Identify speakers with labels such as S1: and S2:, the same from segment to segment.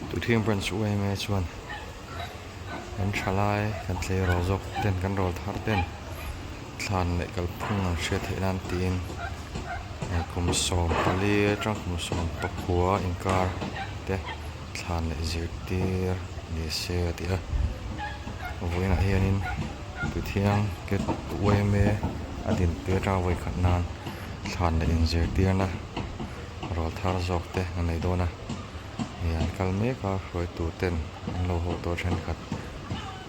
S1: Tuithiang Branch yma chuan kan thalai kan tleirawl zawk ten kan rawl thar ten thlan leh kalphung an hriat theih nan tiin kum 14 atang kum 19 inkar te thlan leh zirtir ni se a ti a vawiinah hianin Tuithiang yma a dinpui atanga vawikhat nan thlan leh inzirtirna rawl thar zawk te a nei dawn a ih an kal mek a hruaitu ten an lo haw tawh thenkhat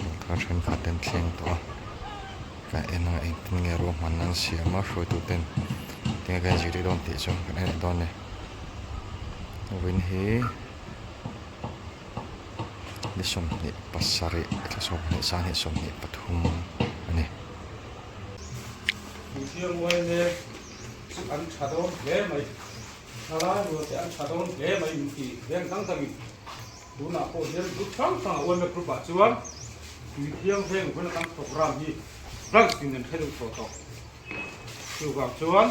S1: rawl thar thenkhat te an thleng tawh a kan en ang engtin nge ruahmanna an siam a hruaitu ten tinge kan inzirtir dawn tih chu kan en leh dawn a ni vawiin hi ni 27 thla 20 sanghnih 23 a ni.
S2: Mithiam uaine chu an tha dawn hle mai, thalai rual te an tha dawn hle mai min ti veng dang dangin tunah pawh hian group hrang hrang a uaina group ah chuan Mithiam veng vena kan program hi branch tin an hre deuh tawh tawh. Chuvang chuan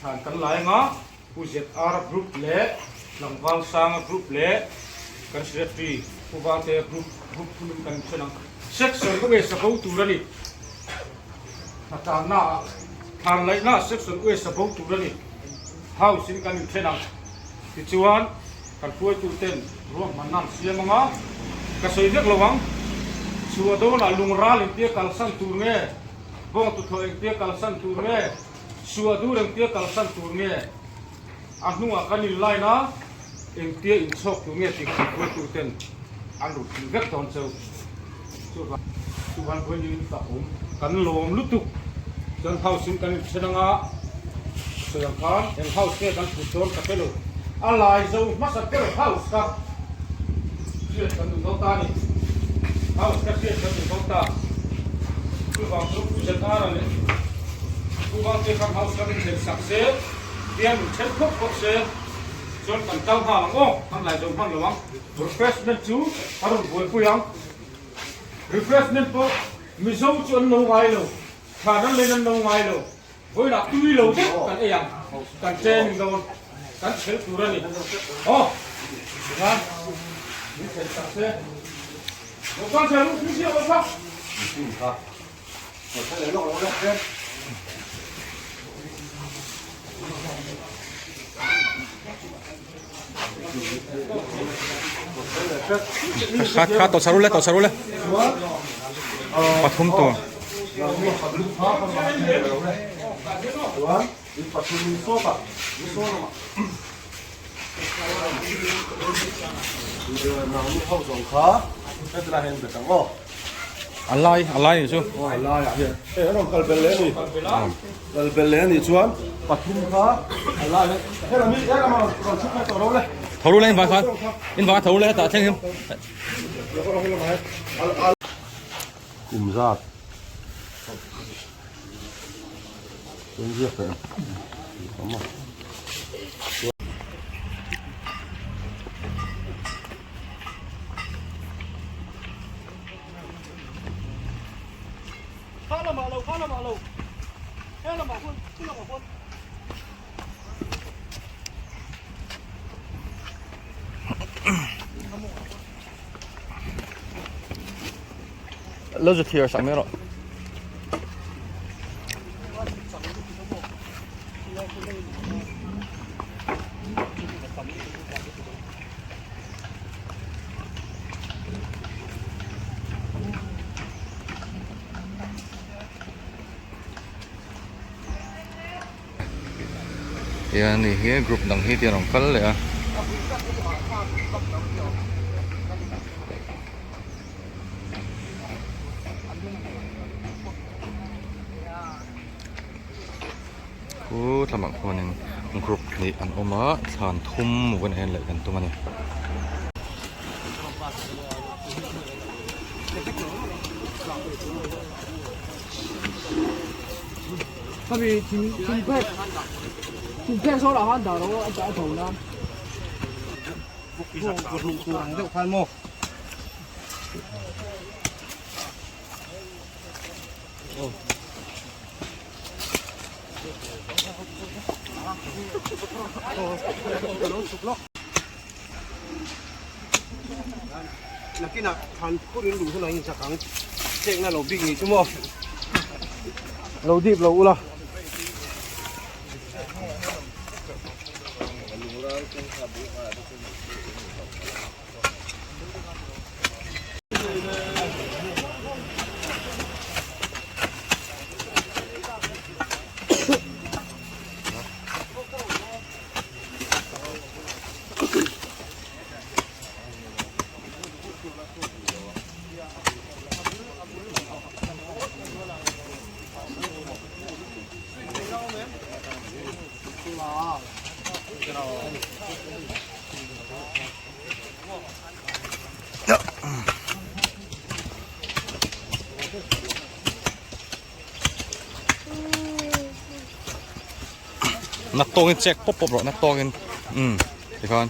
S2: thlan kan lai anga Pu ZR group leh Tlangval Sanga group leh kan secretary Pu Valtea group group thumin kan inchen ang. Section uaisa bo tur a ni. Hnatanna ah thlan laihna ah section uaisa bo tur a ni. House in kan inchen ang. Tichuan kan hruaitu ten ruahmanna an siam ang a, ka sawi vek lo ang. Chhuah dawnah lungral intia kalsan tur nge, bawng tuthlawh engtia kalsan tur nge, Suah dur engtia kalsan tur nge? A hnungah kan in line a, engtia inchhawk tur nge tih kha hruaitu ten an rut thing vek dawn cheu. Chuvang chuan vawiin tak awm kan lawm lutuk. Chuan house in kan inthen anga sawi ang khan eng house nge kan thut dawn ka hre lo. A lai zo hmasa ber house kha hriat kan duh dawn ta a ni. House kha hriat kan duh dawn ta. Chuvang chu Pu ZR-a leh Pu Vangte khan house kha min then sak se, bial min then phawt phawt se, chuan kan kal nghal ang aw, kan lai zo hman lo ang. Refreshment chu a rawn buaipui ang. Refreshment pawh Mizo chu an lo ngai lo, thlan an len an lo ngai lo. Vawilah tui lo deuh kan ei ang, kan training dawn, kan chhel tur a ni. Aw, tikhan min chhel sak se. Lo kal zel u, thil ziak lo kha.
S1: Kha kha tawh char ule tawh char ule pathum tur. A lai a lai nih chu.
S3: A lai ah hian hei an rawn kal bel leh a ni. Kal bel leh a nih chuan pathum kha a lai ah hian helam hi helam ah rawn chhuk kha tawh ro le.
S1: Tho ru le in vang khan in vang a tho ru le hetah thleng hian.
S3: Kum zat chuan ziak teh ang a.
S1: Lo zu thir sak mai rawh. Hian hei hi group dang hi te an rawn kal leh a. Khu thlamah khuanin group hnih an awm a thlan thum vawiin ah hian leh kan tum a ni.
S4: Nakinah thlan phur in luh hunah in zak ang. Chekna lo bik nih chu maw. Lo dip lo ula.
S1: Na tawngin check pawp pawp rawh na tawngin umm tikhan.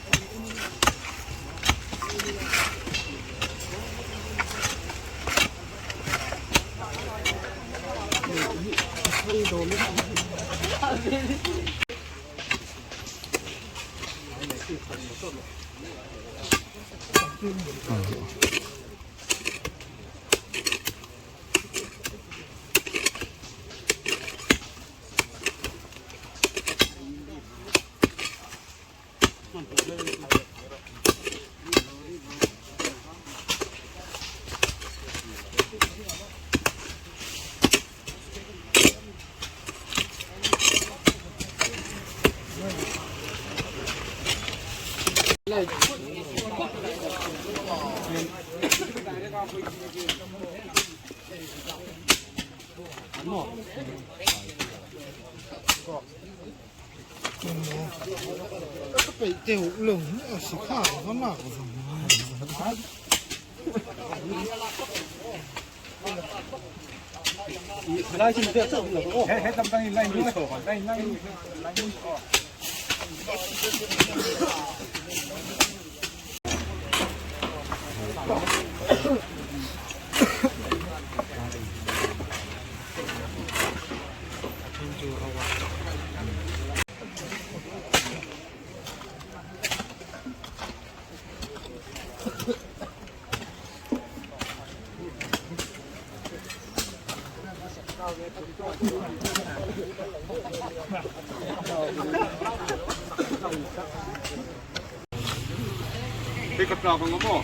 S2: Hei ka tlak ang maw?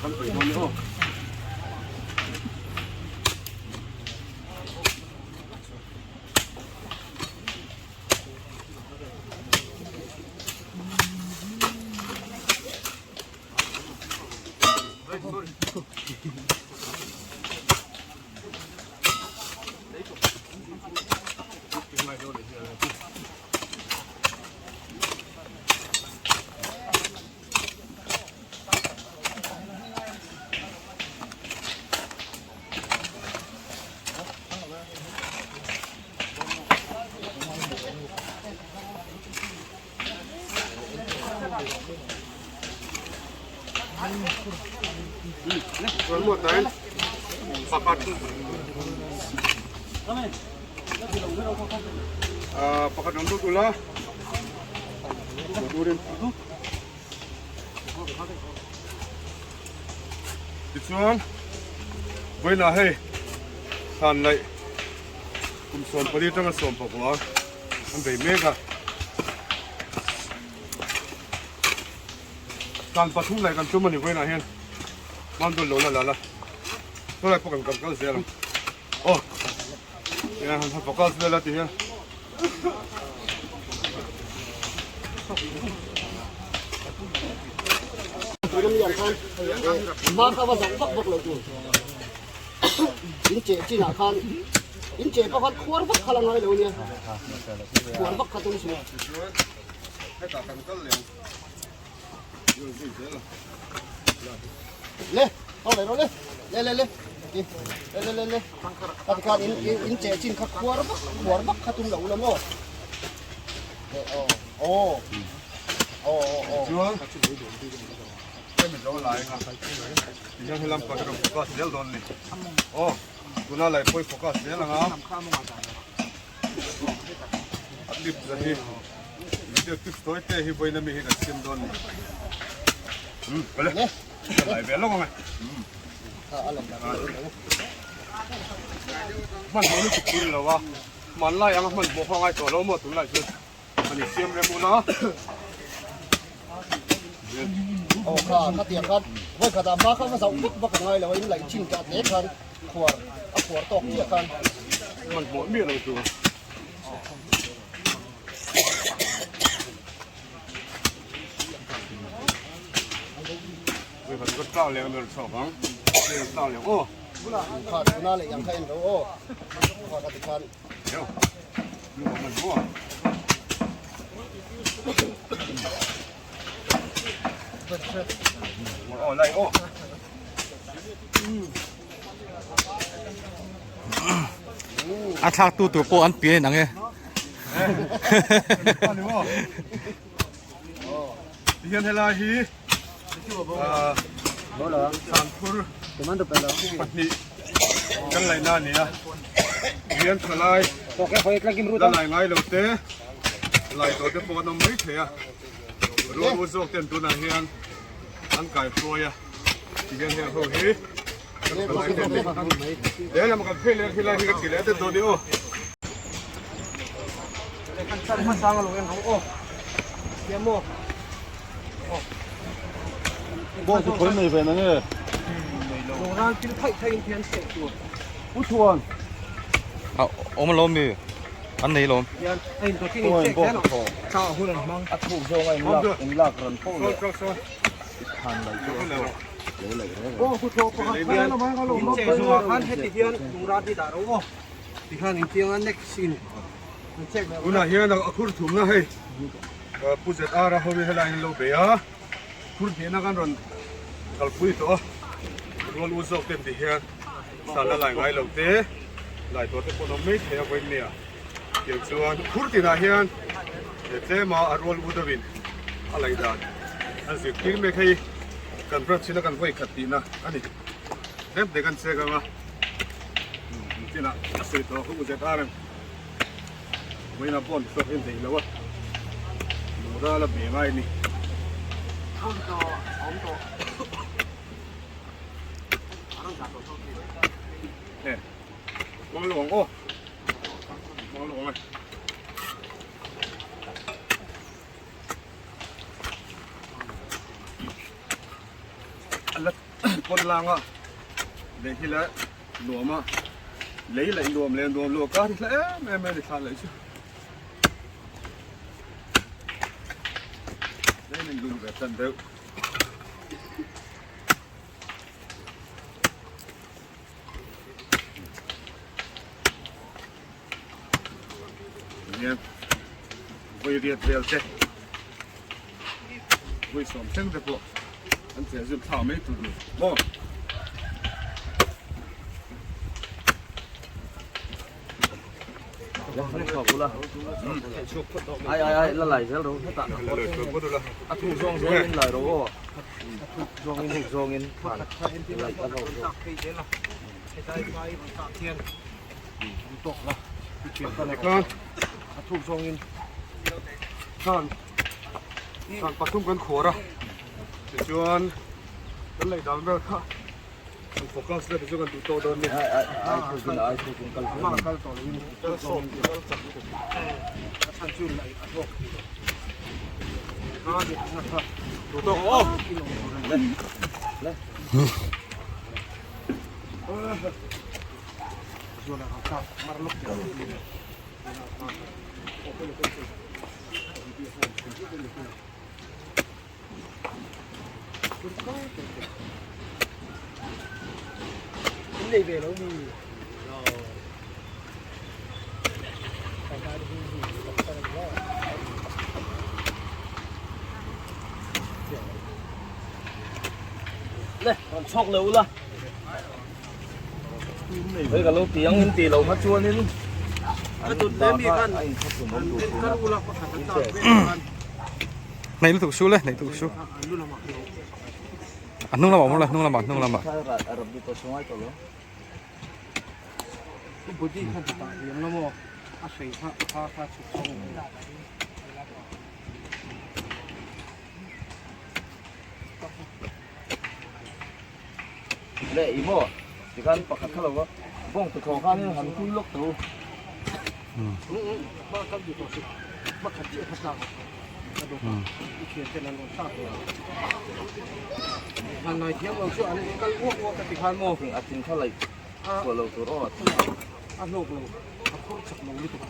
S2: Kan peih dawn ni aw. Pakhat rawn lut ula turin tichuan vawiinah hei thlan laih kum 14 atanga 16 an bei mek a. Tan pathum leh kan tum a ni vawiinah hian mam dawn lo la la la saw lai pawh kan kal zel ang aw eng han han focus vel a ti hian
S4: Ma kha va zauh vak vak lo tur in cheh chinah khan in cheh pawh khan khuar vak kha la ngai lo nia khuar vak kha tum suh.
S2: Hetah kan kal leh ang.
S4: Le, ho le ro le. Le le le. Le le le le. Ka ti khan in in che chin kha khuar vak khuar vak kha tum lo la maw. Le o o. O o o.
S2: Chuan hemi zo lai kha tihian helam pawh hi rawn focus zel dawn ni. Aw tuna lai pawh hi focus zel ang a. A tips hi video tips tawi te hi vawiin ami hi kan siam dawn a ni.
S4: Le.
S2: Lai ve lawk ang e.
S4: Kha a lan dan chu lo.
S2: Hmanhmawh lutuk tur ni lo a, hmanlai anga hmanhmawh kha a ngai tawh lo maw tunlai chuan a ni siam rem un a.
S4: Aw kha khatiang khan vawi khatah hma kha va zauh vak vak a ngai lo a, in laih chin ta hle khan khuar a khuar tawk chiah khan.
S2: Hmanhmawh miah lo tur.
S4: Kha tuna leh ang kha en ro aw kha ka ti khan.
S1: A thlak tu tur pawh an pian ang e.
S2: Hian helai hi Thlankhur pahnih kan laihna a ni a, rian tha lai la lai ngai lo te lai tawh te pawh an awm mai thei a, rual u zawk ten tunah hian an kaihruai a, tihian heng ho hi kan tha lai te an ni. Lehlam kan phei leh khi lai hi ka ti leh det dawn ni aw.
S3: Bawng chu khawi nei ve na nge? U Thuan.
S1: A awm alawm mi an nei alawm.
S3: Khawi bawng chu thaw.
S4: A thuk zawng a in lak in lak ran fo leh i khan lai chu a lo laih reng a.
S2: Tunah hian a khur thumna hei Pu ZR a ho hi helai in lo bei a, khur hnehna kan rawn kalpui tawh a, rual u zawk ten ti hian sal a lai ngai lo te, lai tawh te pawh an awm mai thei a vawiin nia. Tiang chuan khur tinah hian tlema a rual u deuhin a laih dan an zirtir mek hei kan branch in a kan vawi khat tihna a ni. Tlem te kan chek ang a, tinah a sawi tawh a U ZR ang. Vawiinah pawh an thluak en theih lo a, lung ral a be ngai a ni. He, mang lo ang aw, mang lo ang e. A la pawn lang a, leh hi la nuam a. Lei laih nuam leh nuam lo kar hi hla em em a ni thla laih chu. Lei min lum ve tan deuh. Hian vawi riat vel te vawi sawm thleng te pawh an cheh zui thla mai tur ni maw.
S4: Ai ai ai la lai zel ro hetah a thuk zawng zel in lai ro aw a thuk zawng in huk zawng in lai a ro
S2: A thuk zawngin khan khan pathum kan khuar a tichuan kan lei dan vel kha kan focus na tichu kan duh tawh dawn nia kal tawh loin kal sawm kal chak a chhan chu lei a hlawk duh tawk aw
S4: Le, rawn chhawk leh ula. Hei ka lo ti ang in ti lo kha chuanin an dah kha a in kha tum awm duh thin a in che.
S1: Hnaih lutuk su le, hnaih lutuk su. A hnung lamah awm la, hnung lamah, hnung lamah.
S5: Le i maw tikhan pakhat kha lo va bawng tuthlawh khanin han hui lawk tawh u. A thing kha laih chhuah lo tur aw a hlawk lo a khur chak lo lutuk.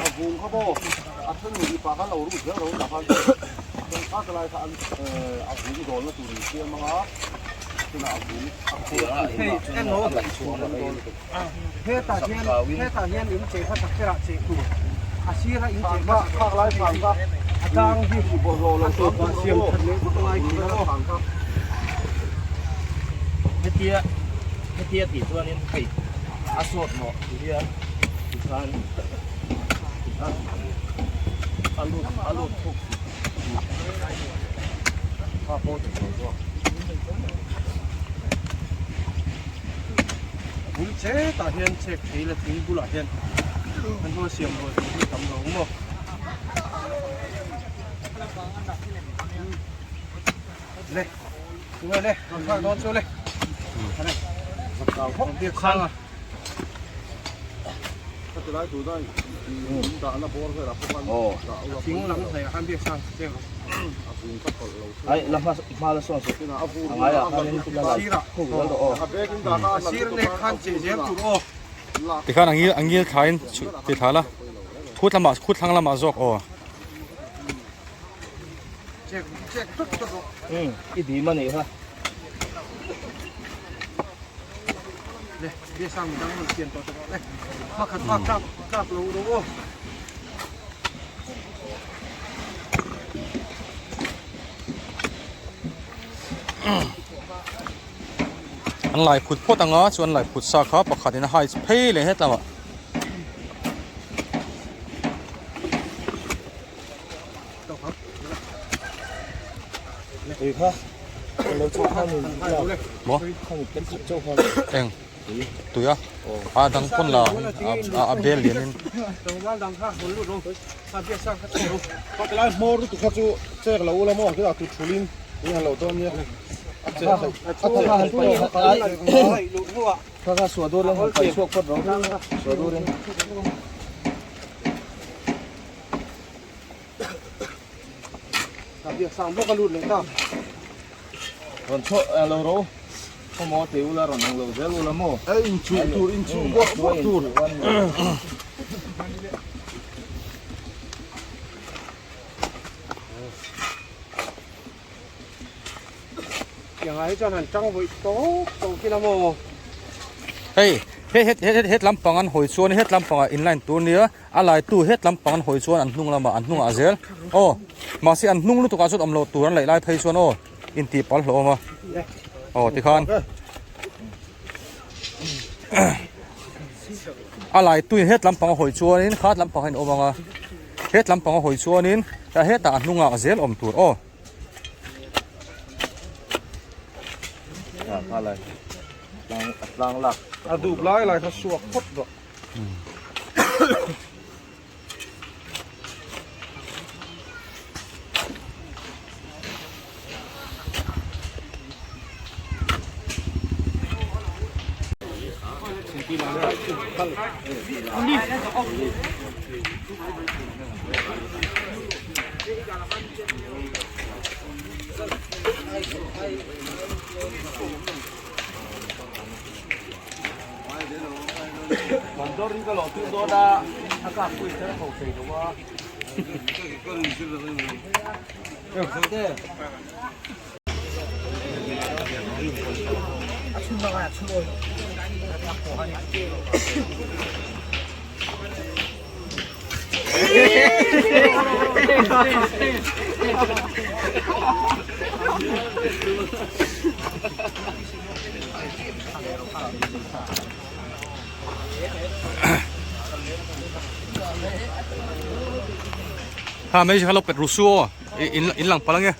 S3: A vung kha maw a then lui pa khan lo ru zel ro tah khan chuan kha ka lai kha an a vung dawl na tur in siam anga tunah a vung a khur a
S4: hei emaw hetah hian hetah hian in chei hmasak cherah chei tur a sira in chei hmasak
S3: khak lai phang kha
S4: a tang hi a tawp ah siam that leh vak lai thin a maw.
S5: Hetia hetia tih chuanin hei a sawt mawh ti hian tikhan tikhan a lut a lut thuk kha pawh ti lo zawk.
S4: A bul chetah hian chek thei la thing bulah hian an hnawl siam rual tur hi tam lo maw. Le tunge le rawn thlak dawn chu le rawn biak sang a. Thing lam hnaih ah khan biak sang che rawh.
S5: Ai la hma hma la sawn suh a ngai ah khan in la lai khuk zel rawh aw.
S4: A sir nek khan cheh zel tur aw.
S1: Tikhan a ngil a ngil thlain ti thla la khut lamah khut thlang lamah zawk aw.
S5: I dim a nih kha.
S1: An lai phut phawt anga chuan lai phut sa kha pakhat in a hai phei leh het lamah. Maw eng tui a a dang pawn la a bel lian in
S3: Lai hmawr lutuk kha chu chek lo ula maw khitah tut thul in in han lo dawn nia a chek theih a chek theih
S5: Kha kha suah dur in han paih chhuak phawt rawh suah dur in.
S4: Ka biak sang bawk a lut leh ta.
S5: Rawn chhuah eh lo ro. Khaw maw ti ula rawn ang lo zel ula maw.
S3: Eh inchuh tur inchuh bawk bawk tur.
S4: Tiang ah hi chuan han tang vawi tawp tawh khi la maw.
S1: Hei he het het het lampang an hawi chuan het lampangah inline tur nia. A laitu het lampang an hawi chuan an hnung lamah an hnungah zel aw mahse an hnung lutukah chuan awm loh tur an laih lai phei chuan aw intih pal hlawm a aw tikhan a laituin het lampang a hawi chuanin khat lampang a inawm ang a het lampang a hawi chuanin hetah a hnungah zel awm tur aw.
S3: A dup lai lai kha suak phawt rawh.
S1: Ha mai kha lo pet ru su aw in in lang palh ange.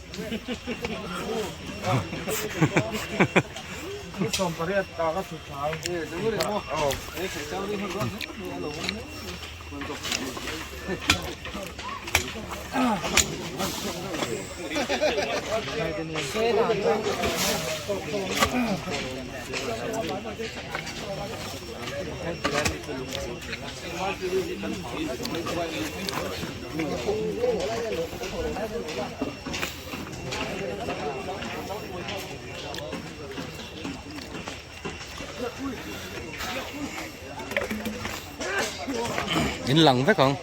S1: In lang vek ang.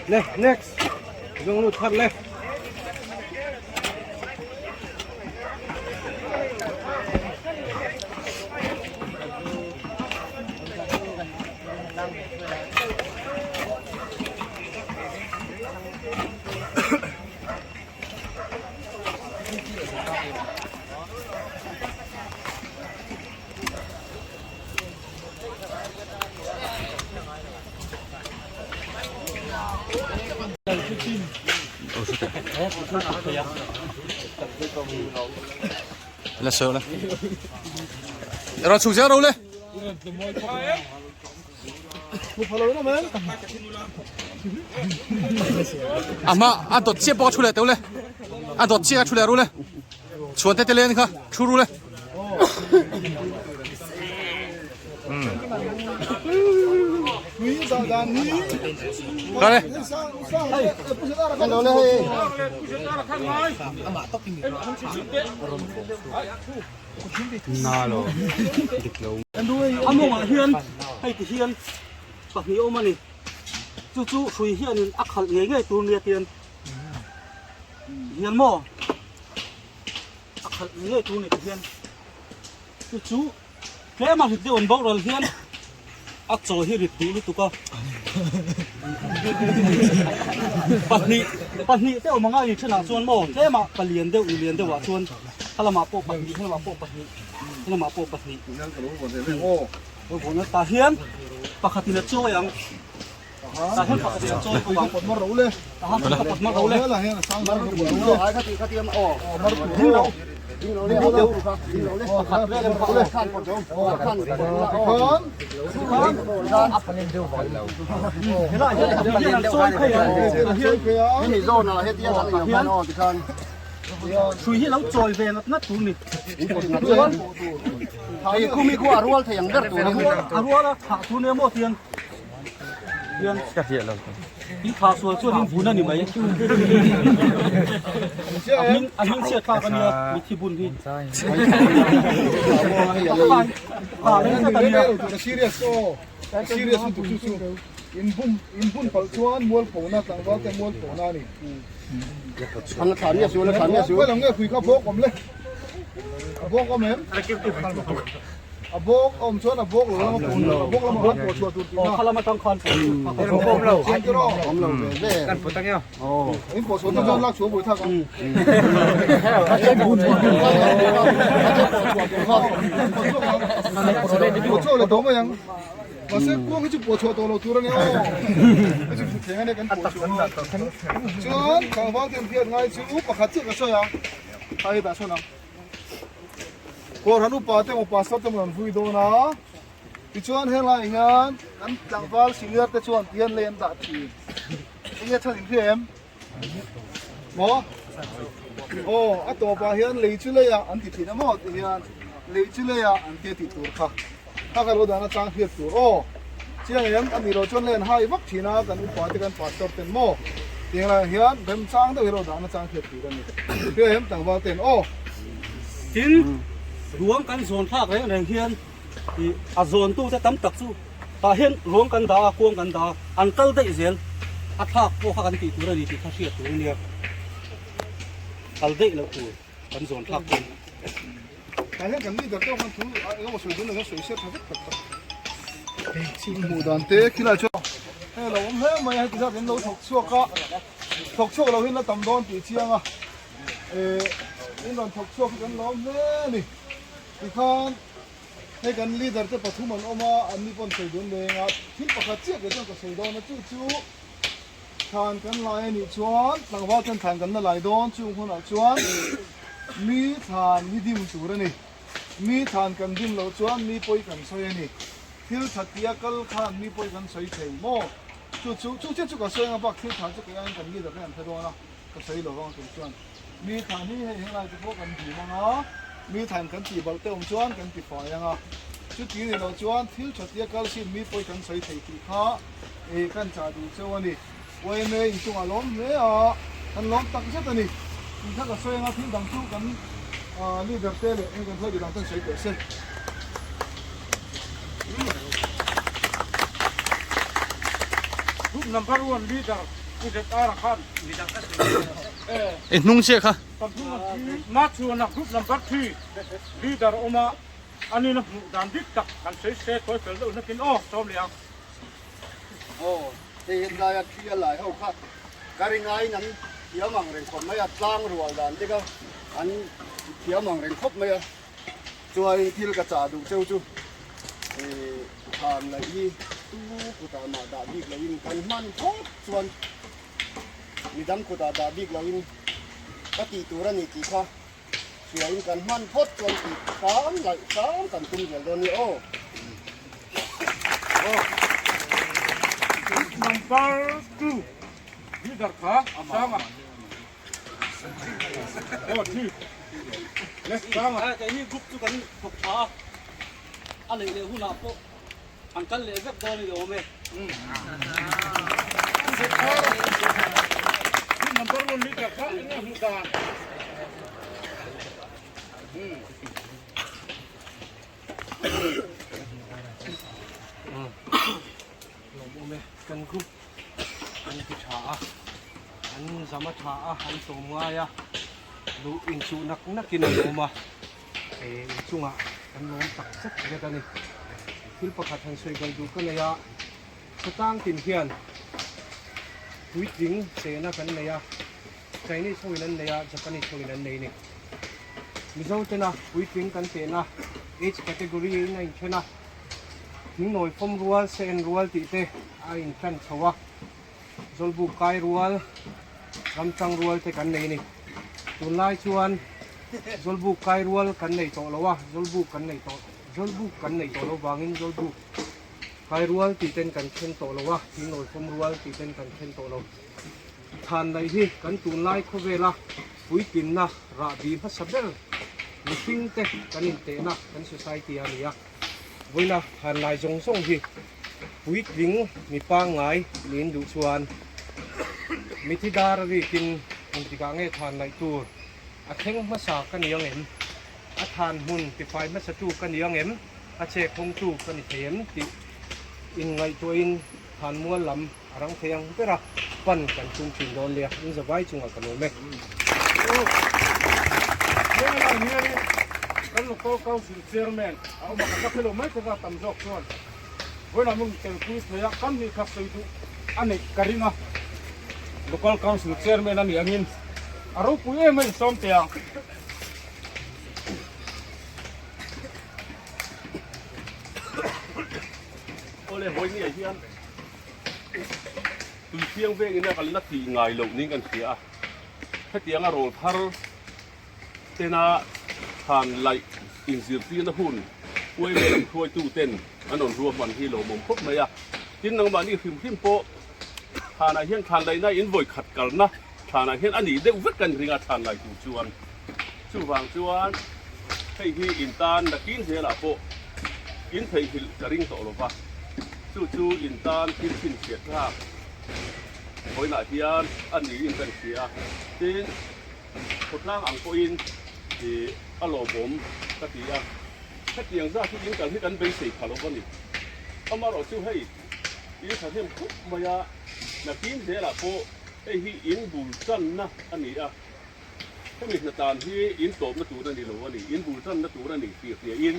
S2: Le next zawng lut thar le.
S1: La sawi la. Rawn chhuk zel ro le. A hma a dawt chiah pawh a thu leh teuh le. A dawt chiah a thu leh ru le. Chhuan te te len kha thu ru le. Kha le.
S2: A mawngah hian hei ti hian pahnih awm a ni. Chu chu hrui hianin a khalh ngei ngei tur nia tian hian maw a khalh ngei ngei tur ni ti hian chu chu tlema rit deuh an boral hian a chaw hi rit duh lutuk a pahnih pahnih te awm anga ni thenah chuan maw tlema palian deuh ni lian deuhah chuan helamah pawh pahnih helamah pawh pahnih helamah pawh pahnih tah hian pakhatin a chawi ang tah hian pakhatin a chawi bawk ang tah hian pakhat mar ro le helaiah hian pahnih hian an chawi phei ang tah hian Hrui hi lo chawi ve ngat ngat tur ni. Chuan
S4: hei khumi khu a rual thei ang ber tur ni.
S2: A rual a thah tur nia maw tian hian
S1: ka hriat lo.
S2: In thah sual chuan in bun a ni mai. A hming a hming chhiat thlak a nia mithi bun hi. Thah reng tlat a nia.
S3: Serious aw. Serious lutuk chu chu. In bum in bun palh chuan mualphona tlangval te mualphona a ni.
S4: An la thlan nge su, la thlan nge su.
S3: Khawi lam nge phui kha bawk awm le. A bawk awm em? A bawk awm chuan a bawk lo lama pawh a bawk lama khan pawh chhuah tur tihna.
S2: Kha lama tang khan
S3: pawh awm lo. Chiang tiraw?
S4: Awm lo ve ve.
S1: Kan pawt ang eo.
S3: In pawh chhuah chuan lak chhuah buai thak ang. Pawh chhuak leh tawh mai ang. Mahse kuang hi chu pawh chhuah tawh lo tur a ni aw. Hei chu thutthleng a nia kan pawh chhuah a. Chuan tlangval te an hriat ngai chu pakhat chiah ka sawi a, a hetah sawn ang. Kawrhan upa te emaw pastor te emaw an vui dawn a, tichuan helaiah hian kan tlangval senior te chuan tihian lei an dah thin. Enge chhan in hria em? Maw? Aw, a tawpah hian lei chu leiah an ti thin a maw tih hian lei chu leiah an tia tih tur kha kha ka lo dan atang hriat tur aw. Chiang em a nih loh chuan lei an hai vak thin a kan upa te kan pastor ten maw tih ang laiah hian remchang deuh hi lo dan atang hriat tur a ni. Hria em tlangval ten aw.
S2: Tin, ruang kan zawn thlak reng reng hian ih a zawntute tam tak chu Tah hian ruang kan dah a, kuang kan dah a, an kal daih zel a thlak pawh kha kan tih tur a ni tih kha hriat tur a nia. Kal daih loh tur kan zawn thlak pawh.
S3: Tah hian kan leader te khan thu engemaw sawi dawn lo hian sawi se tha vek tak tak. Hmuh dan te khilai chuan hei lo awm hle mai a, heti zat in lo thawk chhuak a, thawk chhuak lo hi la tam dawn tih chiang a, eh in rawn thawk chhuak hi kan lawm hle a ni. Tikhan. Hei kan leader te pathum an awm a, an ni pawn sawi dawn leng a, thil pakhat chiah kei chuan ka sawi dawn a, chu chu Thlan kan lai a nih chuan tlangval ten thlan kan la lai dawn chung hunah chuan mi thlan hi dim tur a ni. Mi thlan kan dim loh chuan mi pawi kan sawi a ni. Thil tha tia kal khan mi pawi kan sawi thei maw? Chu chu chu chiah chu ka sawi anga bak thil tha chu kei aiin kan leader te an hre dawn a, ka sawi lo vang tur chuan. Mi thlan hi hei henglai te pawh kan dim anga, mi thlan kan tih balh te awm chuan kan ti fai anga. Chuti ni loh chuan thil tha tia kal sin mi pawi kan sawi thei tih kha eh kan chah duh cheu a ni. Yma inchungah lawm hle a, kan lawm tak zet a ni. Tih kha ka sawi anga thil dang chu kan leader te leh hei kan hruaitu dang ten sawi teh se.
S2: Group number one leader Pu ZR khan
S1: I hnung chiah kha.
S2: Kan hnung a thi Machhuana group number three leader awm a, anina hmuh dan dik tak kan sawi se tawi fel deuh hnakin aw sawm leh ang.
S4: Aw, hei helaia thi a lai ho kha ka ring aiin an thiam ang reng khawp mai a, tlang rual dan te kha an thiam ang reng khawp mai a, chuanin thil ka chah duh cheu chu ih thlan laih hi tu kutah mah dah bik loin kan hman phawt chuan midang kutah dah bik loin ka tih tur a ni tih kha Hriain kan hman phawt chuan tih hram laih hram kan tum zel dawn nia aw.
S2: Group number 2 leader kha sanga aw thi le sanga
S6: kei hi group chu kan thawk tha a a leh leh hunah pawh an kal leh vek dawn a ni awm e.
S2: Group number 1 leader kha enge hmuh dan.
S6: Lawm awm e, kan group an ti tha a, an zam a tha a, an tlawm ngai a, luh inchuh nak nakin an awm a. Inchungah kan lawm tak zet zet a ni. Thil pakhat han sawi balh duh ka nei a, khawtlang tin hian puitling chena kan nei a, Chinese hoin an nei a, Japanese hoin an nei a ni. Mizo tena puitling kan tehna age category in a inthen a, thingnawi fawm rual, se en rual tih te a intlan chho a, Zawlbuk kai rual, ramtang rual te kan nei a ni. Tunlai chuan Zawlbuk kai rual kan nei tawh lo a, Zawlbuk kan nei tawh, Zawlbuk kan nei tawh lo vangin Zawlbuk kai rual tih ten kan then tawh lo a, Thingnawi fawm rual tih ten kan then tawh lo. Than laih hi kan tunlai khawvela puitlinna rahbi hmasa ber mihring te kan intehna kan society a ni a. Vawiina than lai zawng zawng hi puitling mi pangngai niin duh chuan mithi dar a rikin engtikah nge than laih tur a thleng hmasa ka ni ang em? A than hmun tifai hmasatu ka ni ang em? A chek hawngtu ka ni thei em? tih inngaihtuahin than mual lam a rang thei ang ber a, pan kan tum thin dawn nia, in zavai chungah ka lawm e.
S2: Hengah hianin kan Local Council Chairman a awm a, kan la khelo mai thei a, tam zawk chuan vawiinah hmun telpui thei a, kan nih kha sawi duh a neih ka ring a, Local Council Chairman a nih angin a ropui em a insawm teh ang.
S7: Awle vawiin hian Tui thiang vengin a kalna tih ngai loh niin kan hria a, hetianga rawl thar tena thlan laih inzirtirna hun uaime lam hruaitu ten an rawn ruahman hi lawmawm khawp mai a. Tin, nangmahni hrim hrim pawh thlanah hian thlan laihna in vawi khat kalna thlanah hian a nih deuh vek kan ring a thlan lai tur chuan. Chuvang chuan hei hi in tan nakin zelah pawh in theihnghilh ka ring tawh lo va, chu chu in tan thil chhinchhiah thlak vawiinah hian a niin kan hria a. Tin, khawtlang ang pawhin ih a lawmawm ka ti a, hetiang zat hi in kal hi kan beisei pha lo va ni. Amaherawh chu hei in thahnem khawp mai a, nakin zelah pawh hei hi in bul tanna a ni a. Hemi hnatan hi in tawpna tur a ni lo a ni, in bul tanna tur a ni tih hriain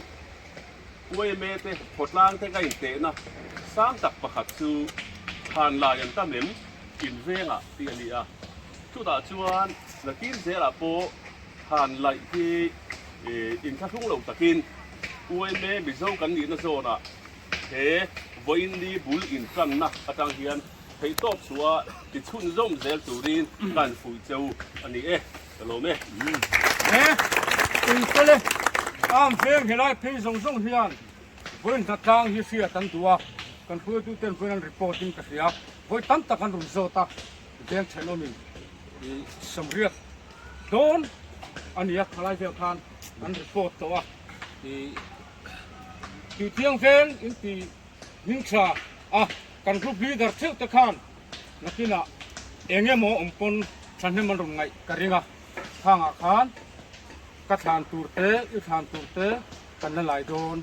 S7: yma te khawtlang te ka intehna sang tak pakhat chu thlan lai an tam em in vengah tih a ni a. Chutah chuan nakin zelah pawh thlan laih hi inthlahrung lo takin yma Mizo kan nihna zawnah he vawiin ni bul intanna atang hian. Theihtawp chhuah ti chhunzawm zel turin kan fuih cheu a ni e. Ka lawm e.
S2: He Tuitele am veng helai phei zawng zawng hian vawiin hnatlang hi hriat an duh a, kan hruaituten vawiin an report in ka hria, vawi tam tak an rawn zawt a, veng thenawmin i samriat dawn a ni a, khalai vel khan an report tawh a, i Tuithiang veng in ti hming tha a, kan group leader theuh te khan nakinah eng emaw awm pawn thahnem an rawn ngaih ka ring a, khangah khan ka thlan tur te, i thlan tur te kan la lai dawn.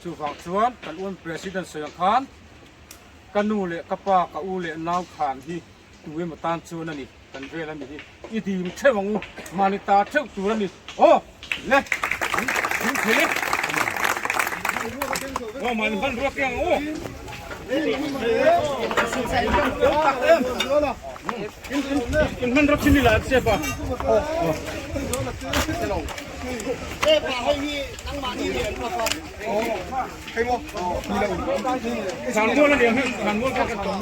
S2: Chuvang chuan kan un President sawi ang khan ka nu leh ka pa, ka u leh nau thlan hi tu emaw tan chuan a ni, kan vel a ni hi i dim theuh ang u, mahni ta theuh tur a ni. Aw le, min thei e. Aw mahni hmanrua keng ang u. In hmanrua chin ila chep a. Thlanmual a ni ang hei, thlanmual kha kan tum.